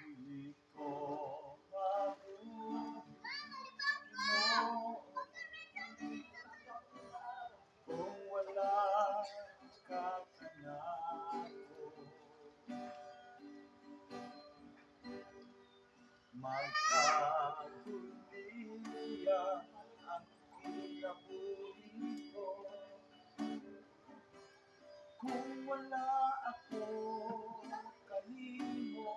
Hindi ko mabuhay kung wala ka kanako. Magkaguliya ang kinabuhi ko kung wala ako kanimo.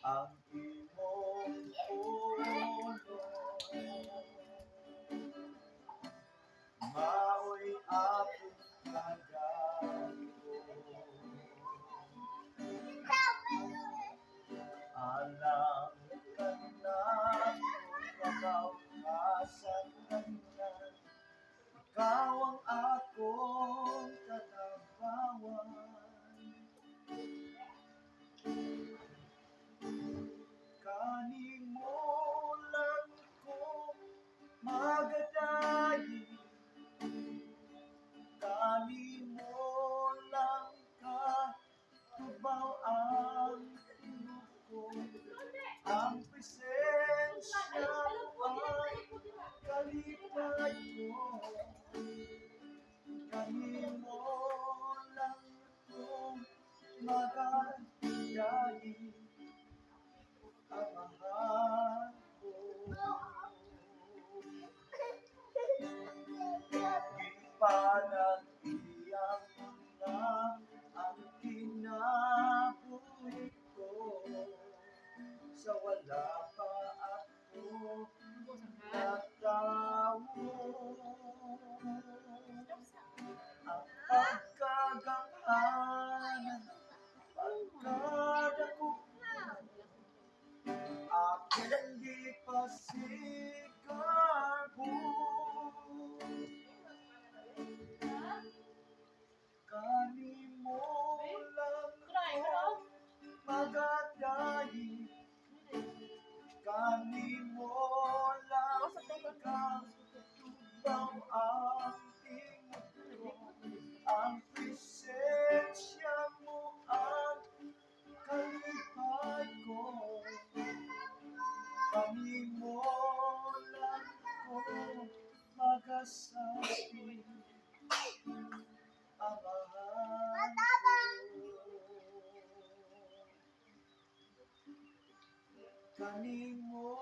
Ang imong pulo mao'y akong kagato. Alam ka na kabaw ka sa tanan. Ikaw ang akong katabawan. Kanimo lang ko magadayi, kanimo lang katubaw ang tingog ko. Ang presensya mo ay kalipay ko. Kanimo lang ko magadayi, Amahan ko. Gipanag-iyang na ang kinabuhi ko sa wala pa ako natawo. Ang pagkagamhanan, pagkadako, aking gipasigarbo. Kanimo lang ko magadayi, kanimo lang katubaw ang tingog ko. Ang presensya mo ang kalipay ko. Kanimo lang ko magasabi, Amahan ko. Kanimo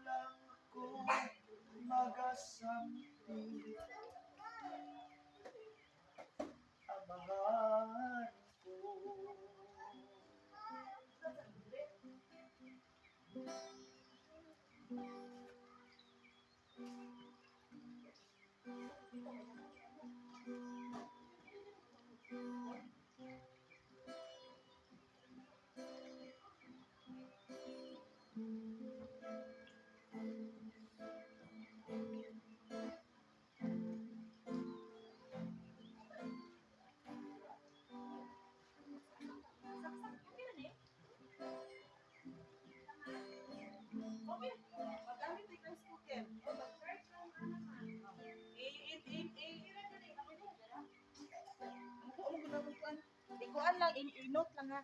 lang ko magasampi, Amahan ko. Okay. Magamit yung rice cooker. Eh, eh, eh, eh. Ano ko, ano ko kuan? Ikuan lang, i-note lang ha.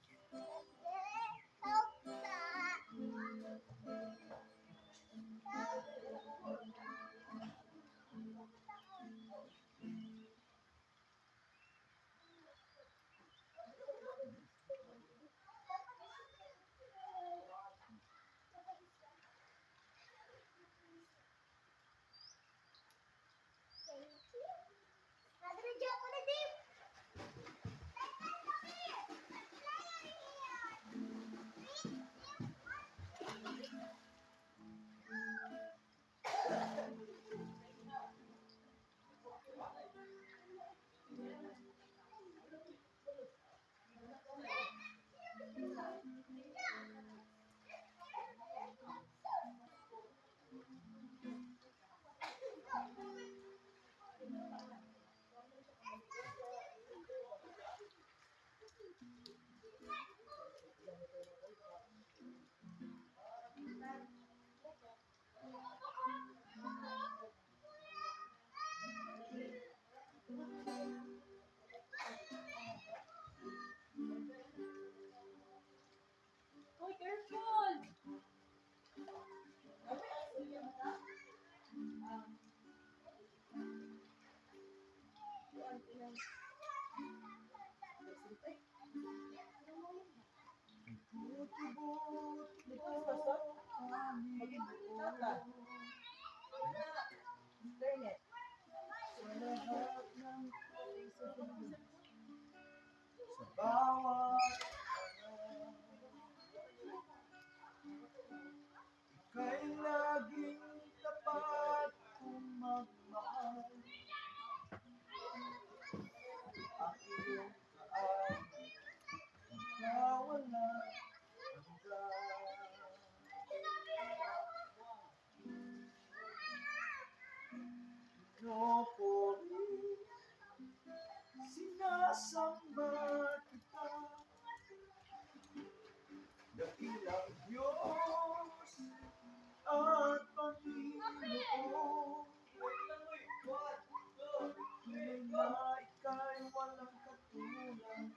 Buti-buti Di mo, ba, Pastor? Mag-internet ka. Internet. Sa lahat ng oras, sa bawat araw, ika'y laging tapat kung magmahal. Ang iyong kaay, nagkawala hanggang. Pinupuri, sinasamba kita. Dakilang Diyos at Panginoon. Tunay na ika'y walang katulad.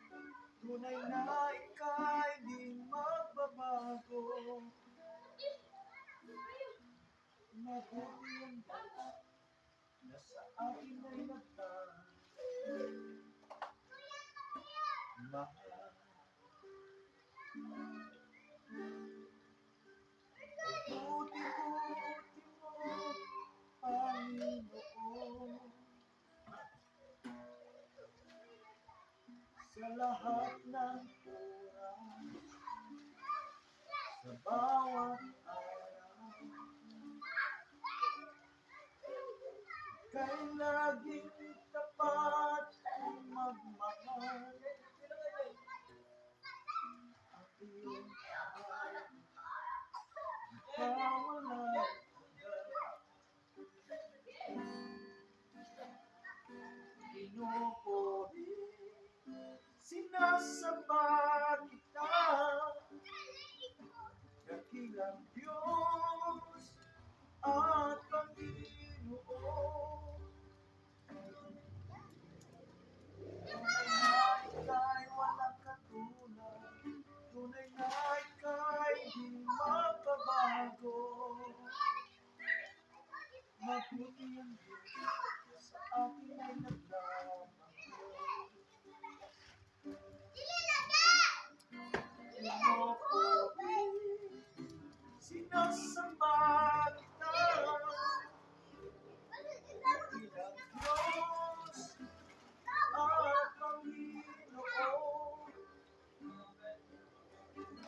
Tunay na ika'y di magbabago. Mabuti ang Diyos na sa akin ay nagmamahal. Buti-buti mo, Panginoon. Sa lahat ng oras, sa bawat araw, ika'y laging tapat kung magmahal. Ang iyong kamay, nagkawala hanggang. Pinupuri, sinasamba kita. Dakilang Diyos at Panginoon. Tunay na ika'y walang katulad. Tunay na ika'y di magbabago. Mabuti ang Diyos sa akin ay nagmamahal. Pinupuri, sinasamba kita. Dakilang Diyos at Panginoon.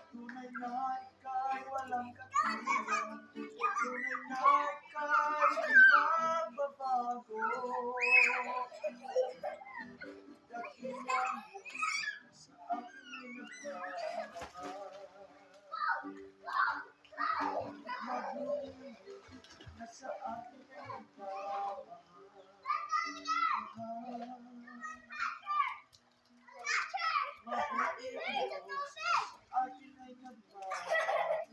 Tunay na ika'y walang katulad. Tunay na ika'y di magbabago. Dakilang Diyos sa akin ay nagmamahal. Mabuti na sa akin ay nagmamahal. Mabuti ang Diyos sa akin ay nagmamahal.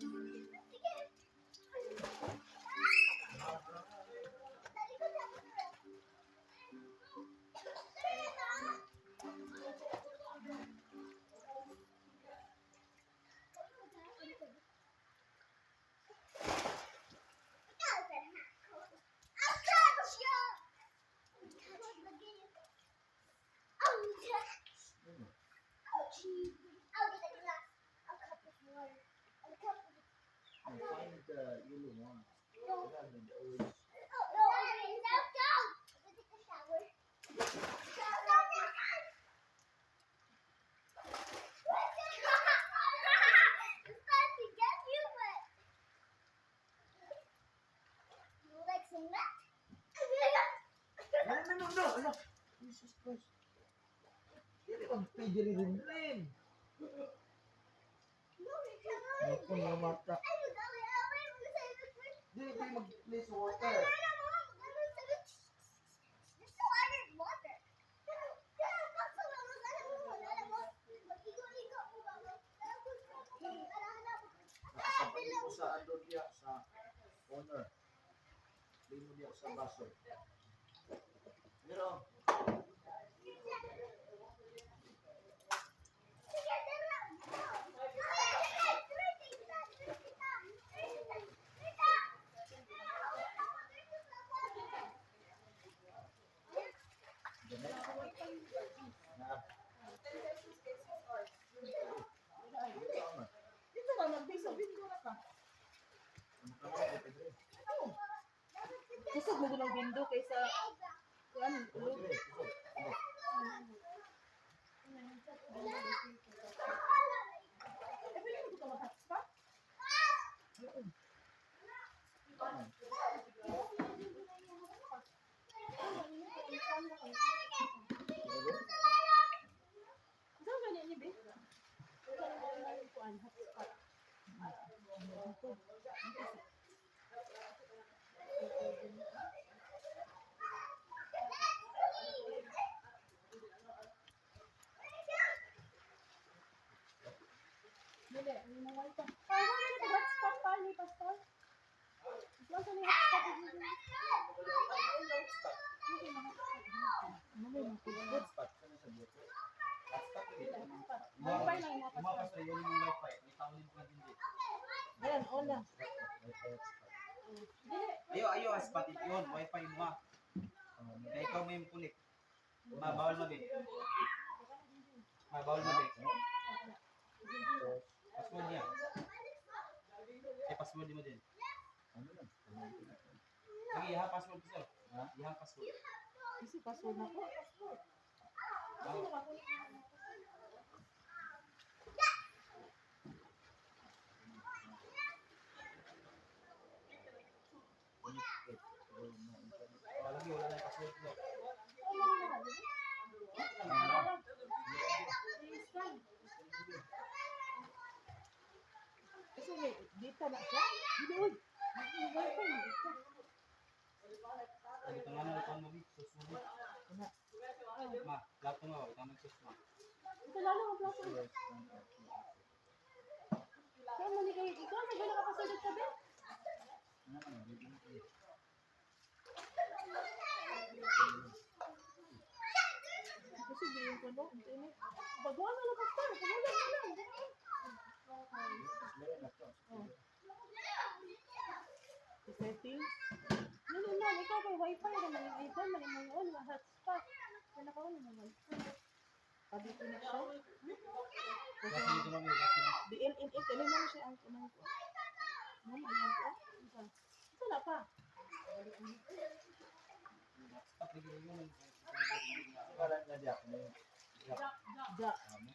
I find the yellow one. Rather than the orange. No, no, no, no, no. Jesus Christ. Dili ang pwede rin rin. Ako nga mata. Dili kayo mag-play sa water. Nakasabay mo sa ano diya sa corner. Play mo diya sa baso. Pero, ganun. Na, 10 pesos kay 6 hours. Kusog mo ng window kaysa kuan ulog. Eh, pwede mo ito mag-hotspot? Saan gani ni be? Kuan hotspot. Dili, may mga wifi. Ay, wala na hotspot pa ni Pastor. Wala ni hotspot. Ano ba yung Hotspot. Ano sa buto? Hotspot dili. Wifi lang yung mga Mga pastor. pastor yun yung wifi. May tao din pa din. Ayan, on na. Wifi hotspot. Dili. Ayo ayo hotspot yun wifi mo ha. Kaya ikaw may kunik. Ma bawal mabi. Ma bawal mabi. Password niya. Eh password mo din. Ano lang? Lagi iha password sir. Ha? Iha password. Kasi password na ko. Bawal. Connected. Oh, no, internet. Oh, lagi wala na yung password sir. Kasi may data na siya. Dili uy. May wifi na data. Lagi tangan na lang mabi. Sus mo. Ana. Ma, lahat mo ba? Tangan sus mo. Ito lalo ang plato. Saan mo ni kay ikaw may gala ka pasudot ka be? Ano naman, ready na kayo. Kasi di yung kuno, unsa ini. Baguhan na lang pastor, baguhan na lang. Meron na to. Oh. Sa settings. No, no, no, ikaw may wifi na man yung iPhone, man imong on, nga hotspot. Kaya naka-on na wifi. Sabi ko na siya. Lagi dito mami, lagi. DLNA, kailan mo siya ang kunang ko. Mo ang ko. Isa. Isa na pa. Hotspot lagi yun. Pangalan niya Jack. Ano yun? Ja. Amo.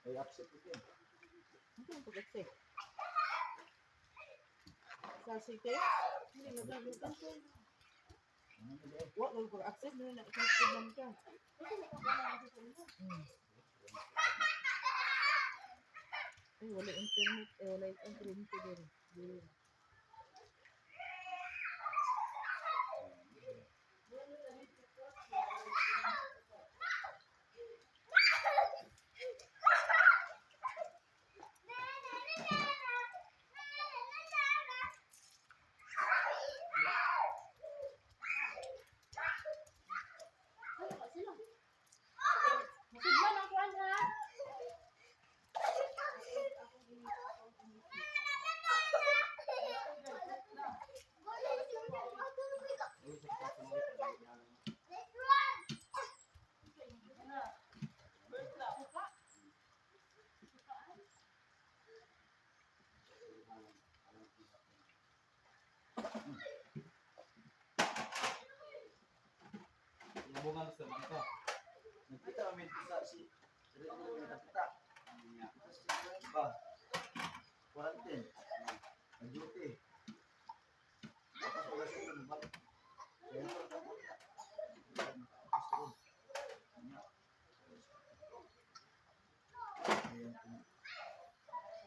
Ay, upset ito yun. Ano ang pag-accept? Sa city? Hindi na gamit ang phone. Ano na ba? Wa lang pag-accept na na i-connect lang ka. Ay, wala internet. Eh, wala internet diri. Diri. Masigman ang kuan ha. Nabungan sa mga to. Nagkita kami sa si nakita. Sa si ba? Quarantine. Nag-duty. Tapos wala siya yung balik. Kaya wala ko na. Tapos ron. Ayan.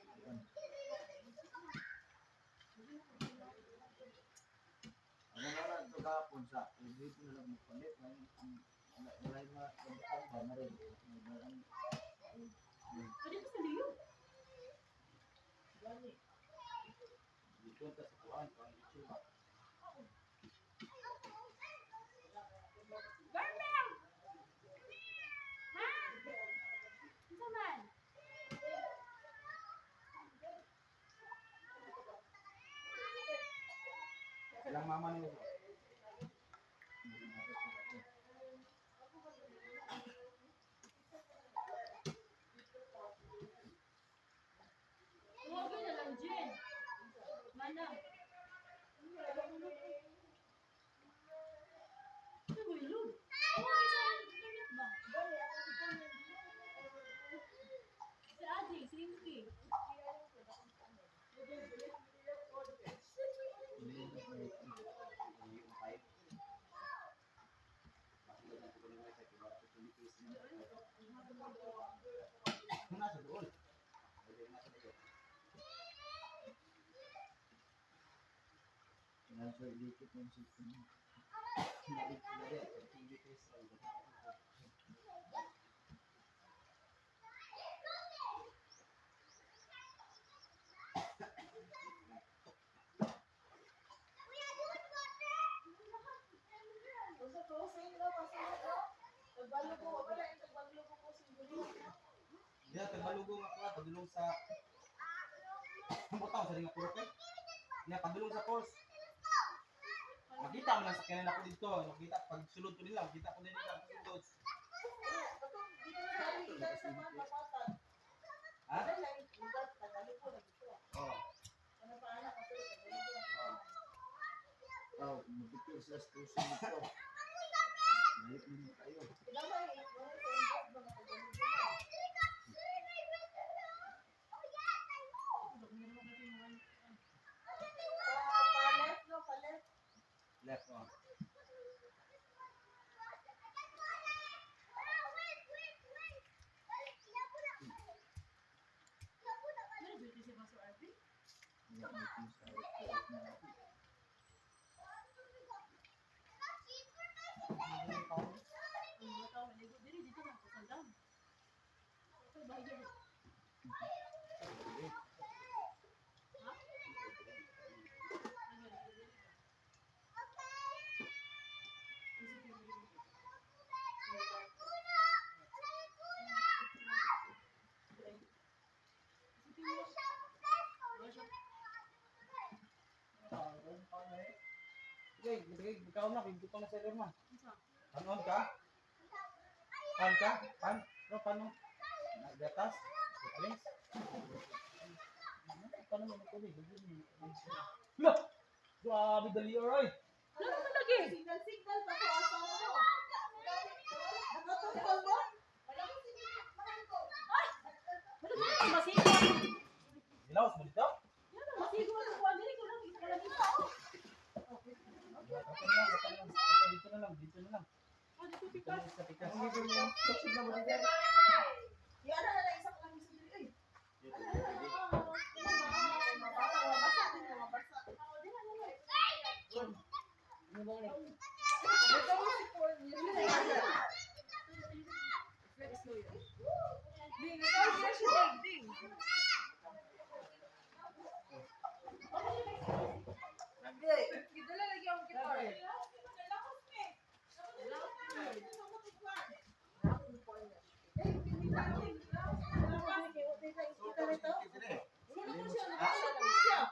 Ayan. Ano na lang ito kahapon sa dito na lang magpalit. Ngayon, wala wala yung mga ba na rin. Pwede ko sa liyo. Dito ta sa kuan, kuan dito ba. Garmel! Ha? Unsa man? Ilang mama niyo. Nasa doon. Nasa doon. Nasa ilikit ng system mo. Diya, tagbalugo nga ko, padulong sa... Ang butaw sa ringa puro kay. Niya, padulong sa course. Makita mo lang sa kailan ako dito. Makita, pag sulod ko nila, makita ko nila ang sulod. Ha? Oo. Oh, magpipil sila sa puso nito. Malit mo kayo. Left, oh. Meron duty si Pastor RP? Wala may team sa na. Ang mga tao maligo diri dito lang sa dam. Ito ba yun? Ha? Okay, sige, ikaw na, kaya na sa ma. Panon ka? Pan ka? Pan? No, paano? Gatas? Drinks? Paano mo tubig? Lah! Grabe dali, oy! Wala naman lagi. Signal-signal pa ko asawa mo. Nakatungkol mo? Wala naman masigo. Nilaos mo dito? Yan ang masigo ang kuan diri ko lang isa lang isa. Dito na lang, dito na lang, dito na lang. Ah, dito Dito pikas. na lang sa pikas. Yan na lang isa ko lang isa diri. Dito, dito, dito. Mabasa, mabasa din mabasa.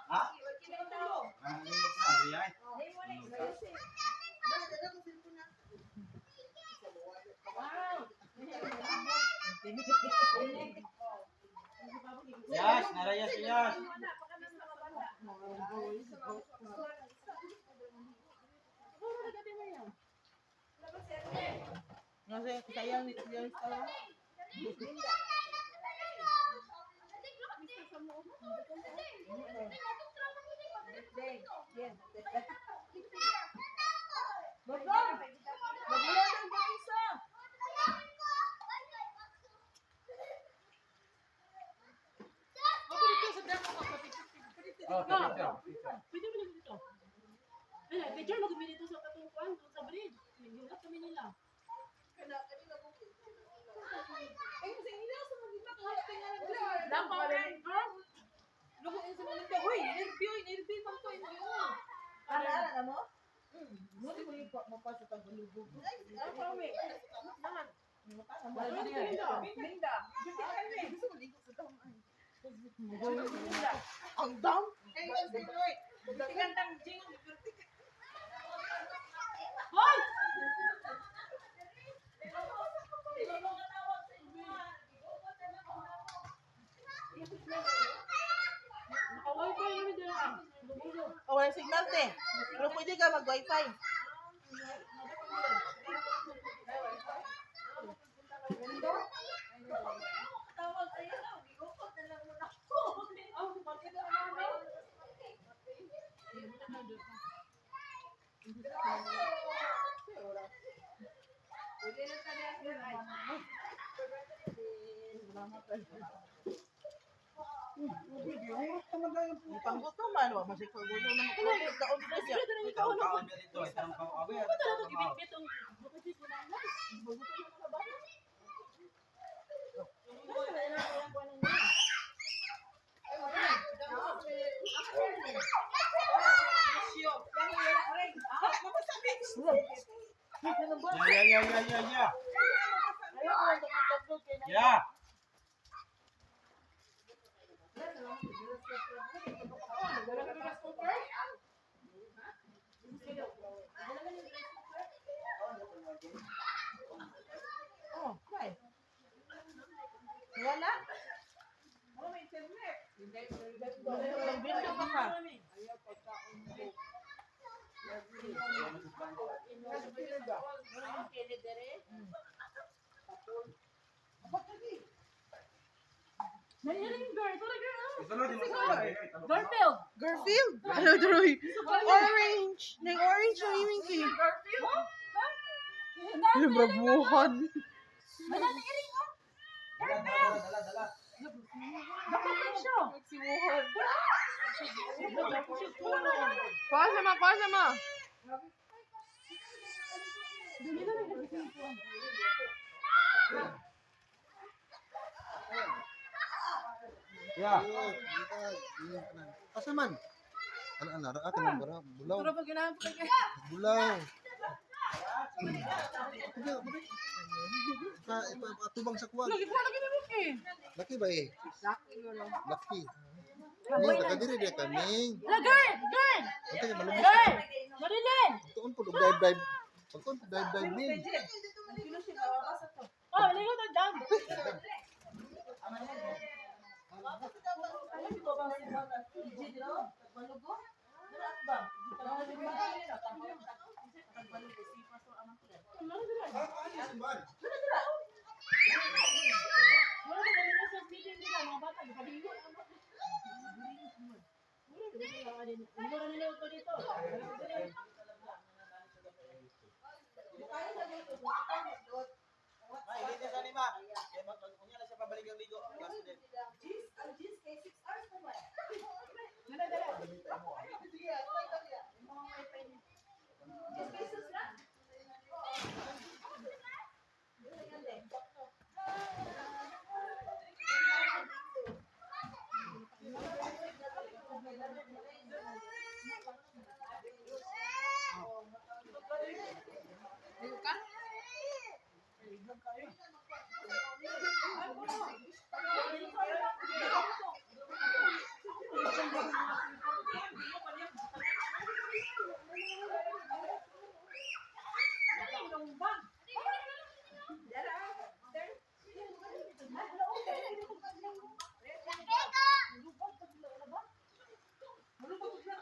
Ha? Ah, limot sa area eh. Yes, narayas, yes. Sayang ni Sir Bagong! Bagong ang bakisa! Ako dito sa dam ako sa picture. Oh, picture, picture. Pwede mo lang dito. Ay, picture mo kami dito sa katong kuan doon sa bridge. Naghilak kami nila. Ay, kasi ina sa mga gitna. Dapaw rin. Ha? Luko sa mga gitna. Hoy, nervyo, nervyo man to imo yun. Ara na mo? Mo mo yung mapasa tagulubog. Ay, Dapaw eh. Naman. Wala Pwede kami daw. Linda. Gusto mo ligo sa dam. Ang dam? Tingnan jing. Hoy! Naka-wifi namin dito. Oh, wala signal te. Pero pwede ka mag-wifi. Oh, pati na namin. Panggutom man, wa man siya kagutom na makulit daon ko siya. Ikaw kaon niya dito, ay tarong kaon. Awi, Ano talaga gibit-bit ang bukid ko na lang. Bugutom na mga bata. Yeah, yeah, yeah, yeah, yeah. Yeah. Oh, kay. Wala. Oh, may internet. Magbinto ka pa. Nangyari girl. Ito na girl. Ito na, di mo Garfield. Garfield. Ano tuloy? Orange. Nang orange na yung key. Garfield? Huh? Yung brabuhan. Wala na iring oh. Dala, dala, dala, dala. Dapat lang siya. Nagsimuhan. Kuha sama, kuha sama. Yeah. Asa man? Ano ana ra ka nang bara bulaw. Pero pag ginahan pa kay Bulaw. Ka atubang sa kuwan. Lagi ko lagi na mo eh. Laki ba eh? Laki. Ning taga diri di kaming. Wala girl. Girl. Ante malumos. Girl. Marilyn. Tuon po dive dive. Pagtuon po dive dive ning. Oh, ligo na dam. Wala na ganun sa meeting nila mga bata. Nakalingo na mga. Wala na nila ito dito. Ma, ilite sa ni ma. Kaya unya na siya pabalik ang ligo. Klase din. Dala, dala.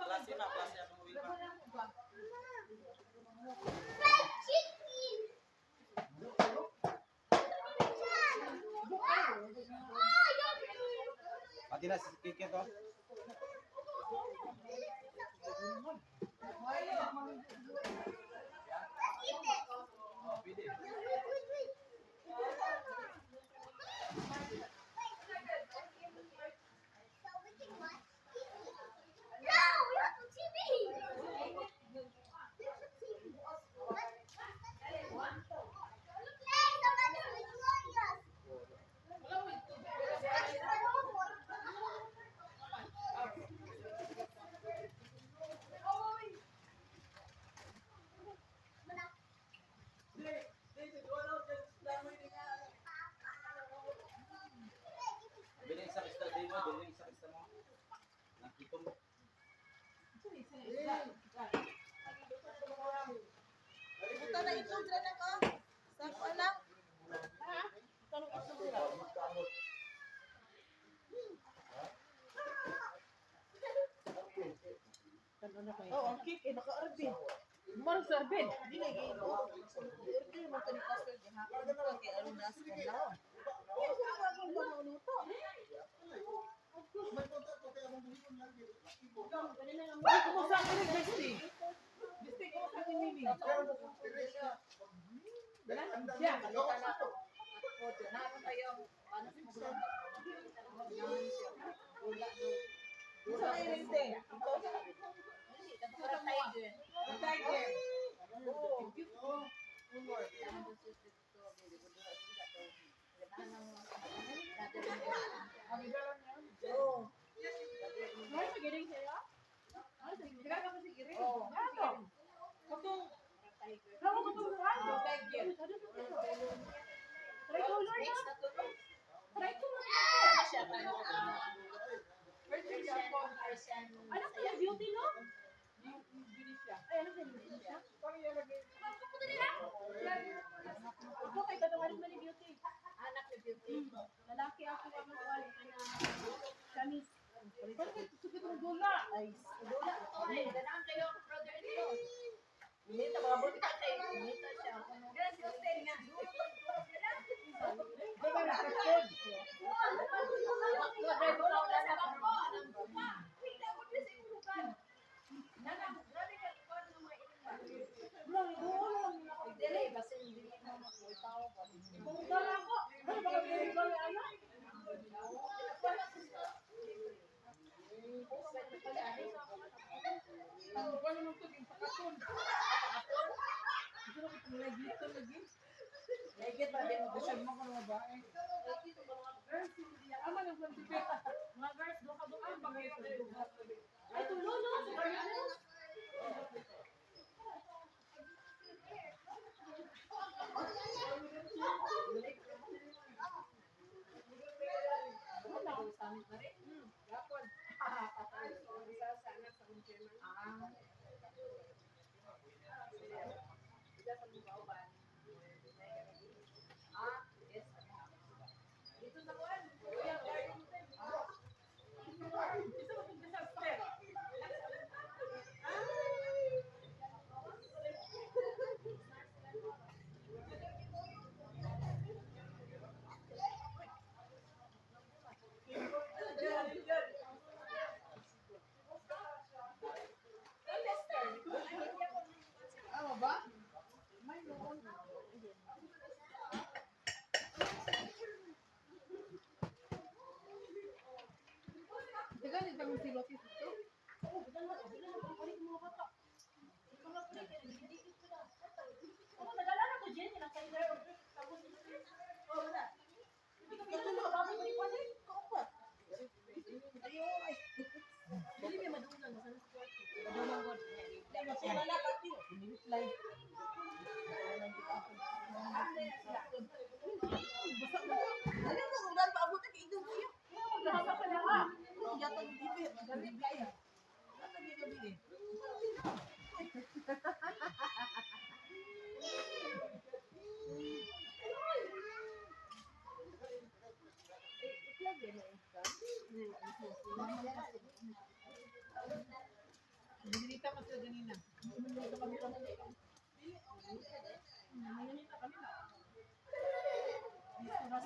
Klase ma, klase akong uwi ma. Pati na si Kike to. Oh, pwede. Bili isang isda din mo, bili isang isda mo. Nakita mo. Buta na ito, dra na ka. Sa ko anak. Oh, ang cake eh naka-arbi. Marang sarbin. Di na gay no. Order mo kani custard gihapon na kay aron nas ka na. Ay, kumusta ang inyong bestie? Bestie, kumusta ang inyong mimi? Siya. na irente? Tiger. Oo. Oo. Ay, magaling sa'yo? Ay, sige. Oo. Ano? Katong Ako ko itong ano? tiger. Tricolor na? Tricolor na. Anak niya, beauty, no? Ay, anak niya, beauty siya. Ako kay katangalan man ni beauty. Anak ni Beauty. Lalaki ako ang wali na kamis. Bakit sugod ang dula? Ay, ganahan kayo ako, brother nito. Minita, mga buti ka Kay, nito siya. Ganun si Hotel nga. Drive ko wala na ako. Dili, basin dili na magultaw. Bunggal ako. Ano ba bunggal anak? Legit ba din mo siya? Mga girls, duka-duka ang pag Ay, tulo, no? Sa Ano ba? Ako, nag-alala ko, Jen, kinakain na. Oh, wala. Hindi kami na nakababay ko ni Kaupat. Ayun. Dili may madungan sa kwarto. Wala na pati. Reply. Dali mo ulan paabot ka kay idong kayo. Maghaba ka na ah. Yatag gibi. Dali kaya. Yatag gabi eh. Na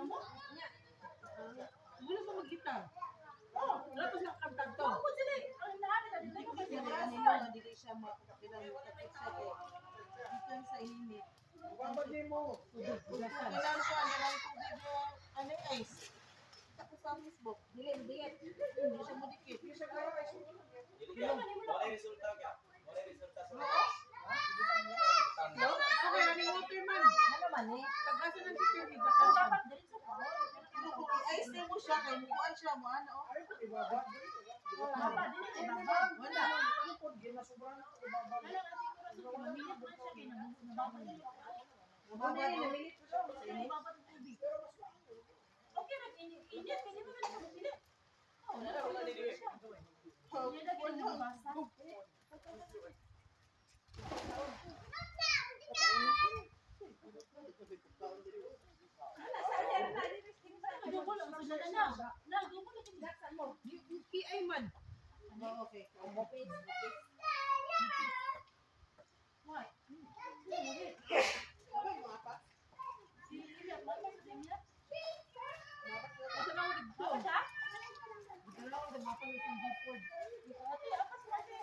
mo. Wala ba mag-gita? Oh, Wala pa siya kantag to. ako sila eh. Ang naami na dito ko kasi. Dili siya makapilang kapit siya kay gikan sa init. Babagay mo. Kailangan ko ano lang tubig mo ano yung ice. Tapos sa Facebook, Dili, dili. hindi siya modikit. Wala resulta ka. Wala resulta sa Okay, ano yung water man? Ano man eh? Pag-asa ng security, Ang dapat diretso ka. I-ice na mo siya kay mukuan siya mo ano. Dapat dili kay baba. Wala. Wala ang ating oras. Mamilit man siya kay nababa niya. Mababa na. Nababa ng tubig. Okay, nag-init. Init, kaya di ba man siya bumili? Oh, wala na siya. Hindi na ginabasa. Nagugol ang sila na. Nagugol ang sila mo. PI man. Okay. Why? Si Ilya, mama sa Ilya. Asa na ako dito? Ako siya? Dala ko sa mapa ng G4. Ate, ako sila ate.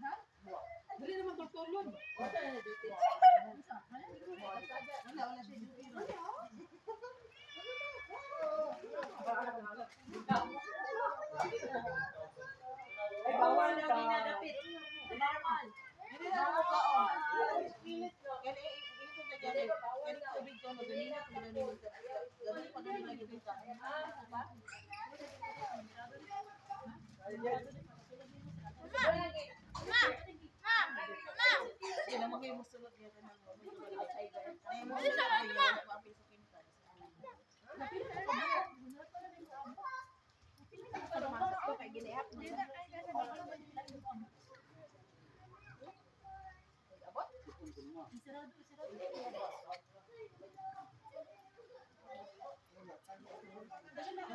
Ha? Dali naman tultulon. Isa. Wala, wala siya duty. Kaning tubig ko maganina ko na nimo. Gani pa gani lagi buta. Sige na mo musulod niya kanang. Ay mo sulod niya maapil sa quintal.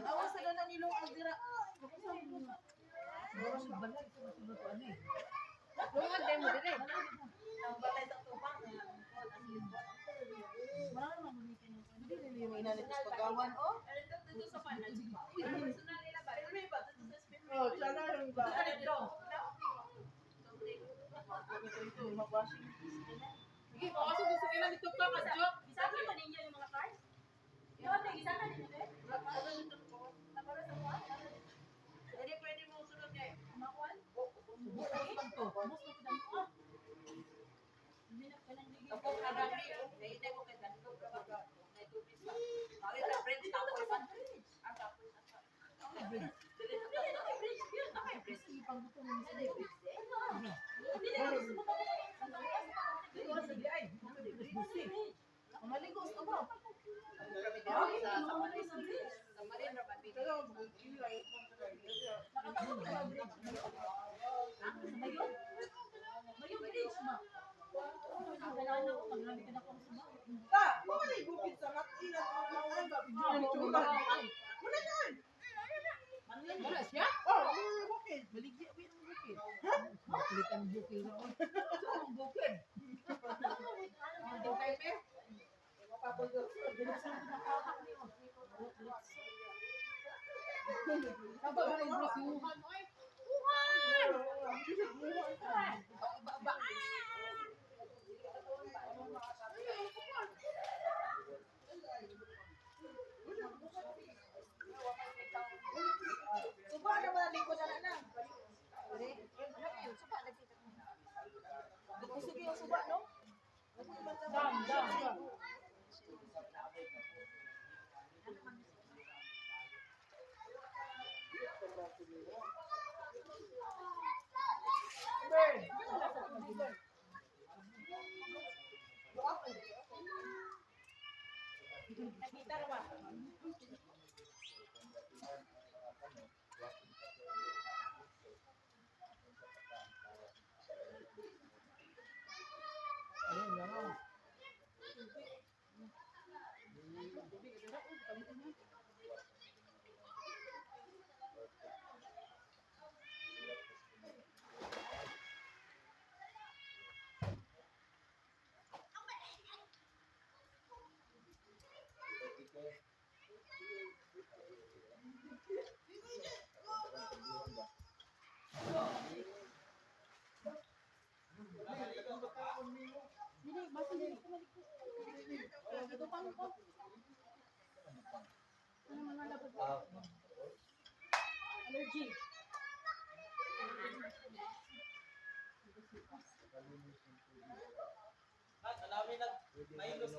Awa sa na nilong ang dira. Lungag din mo dire. Ang balay sa tubang. Hindi nila yung inalit sa pagawan, oh. Dito sa panan. Personal nila ba? Oh, sana yung ba? Ito, mag-washing. Sige, baka sa kailan dito pa kadyo. Gisaka pa ninyo yung mga cars? Yun, gisaka ninyo eh. Pwede, pwede mo sunod niya. Makuan? Tapos kadami, naitay ko kay Dandog kapag naitubis pa. Bakit sa French tapos man? Ah, tapos. Maligo sa ba? Ta, mo bukid sa matina ko. Wala na. Wala siya? Oh, wala bukid. Baligya ko yung bukid. Ha? Makulit ang bukid na. Ang bukid. Ang kay pe? Taba ba rin si Wuhan oy? Suba na ba lingko na na. Kusog yung suba, no? Dam, dam. Nakita ra ba? Ayun, lang. Dili, basta dili ko maligto. Nagupang ko. Ano mga labog? Allergy. At alami nag nailos.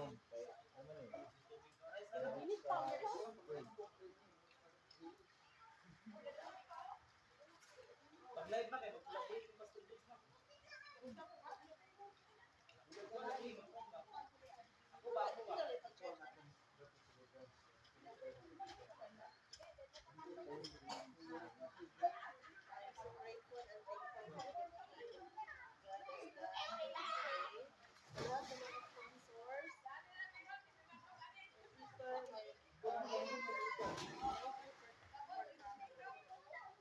Init pa ako. Pag live ba kayo, mag-update ko basta tubig na. Ako ba, ako ba?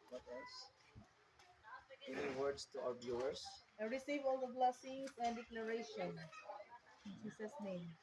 What else? Any words to our viewers? I receive all the blessings and declaration. In Jesus' name.